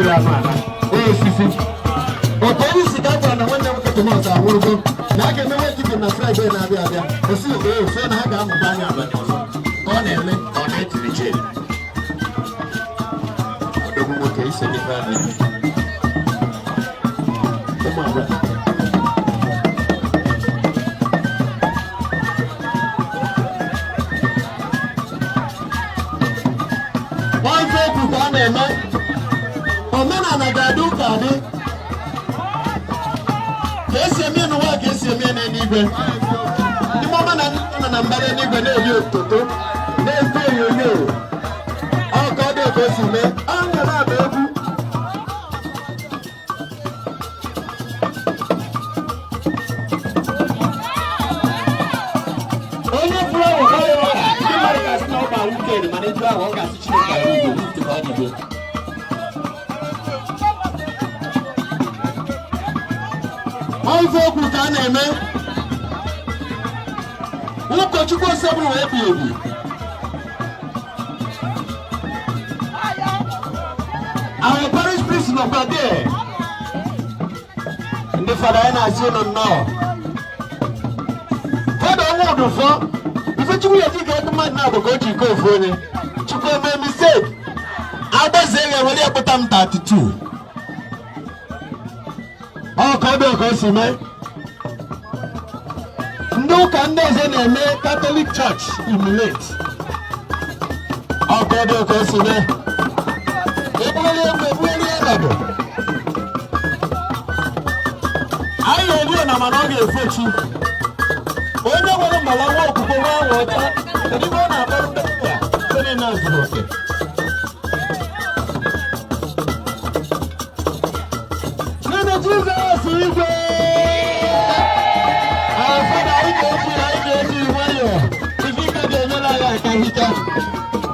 Ejiri anụ ala osisi otu onye isi ka gwara na nwanne nwoke Tomas anwụrụgo na a ga-eme wake na Friday na-abịa abịa. Osi ee so na ha ga-amụta anya abalị ọzọ ka ọ na-eme ka ọ na-etiri chen. Odogwu nwoke iso n'ife a na-eme ụmụ agbọghọ. Ife okwu ka a na-eme, omenala ga-adị, ụka adị, ka esi eme n'ụwa ka esi eme n'eluigwe. Ndị mama na ndị nọ na mbara eluigwe na-eri ototo na-efe onyonyo. Ọ ka ọ dị ka o si mee aṅara bụ egwu. Onye fụrụ ahụ karịa ọka, ndị mmadụ ga-asị na ọ gba weekend, mana eju ahụ ọ ga-asị Chineke ahụ ugbo lift ka ọ dịgo. Ife okwu ka a na-eme, ụkọchukwu osebụrụ wee bi ebi. Our parish priest nọkwa there. Ndị fada anyị na-asị ụnụ nnọọ. Fada ọnwa ụdụfọ ifechukwu ya dịka ego mmadụ na-abụ ka o ji iko ofu onye. Chukwu eme mistake agbazie ya were ya kpụta m 32. Ọ ka ọ dị ka o si mee. Ndị ụka ndị ọzọ na-eme Catholic Church emulate. Ọ ka ọ dị ka o si mee. Ebugheri egwu, ebugheri ọnọdụ. Anyị ga-eri ọna, mana ọ ga-efechi. Onye nwere mbala nwa okwukwe nwa ahụ ọcha, kedu ibe ọ na-akpọrọ ndị ụka? Ife niile zuru oke. Nínú Jizọs igwe. Fada, anyị ga-eji nwayọọ. Ife ike ga-enyere anyị aka hicha.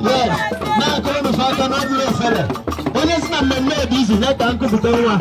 Yes, na-akụrụ nụ aka na ọ dịrị ofere. Onye si na mmemme dị izu ya ka nkụpụta nwa.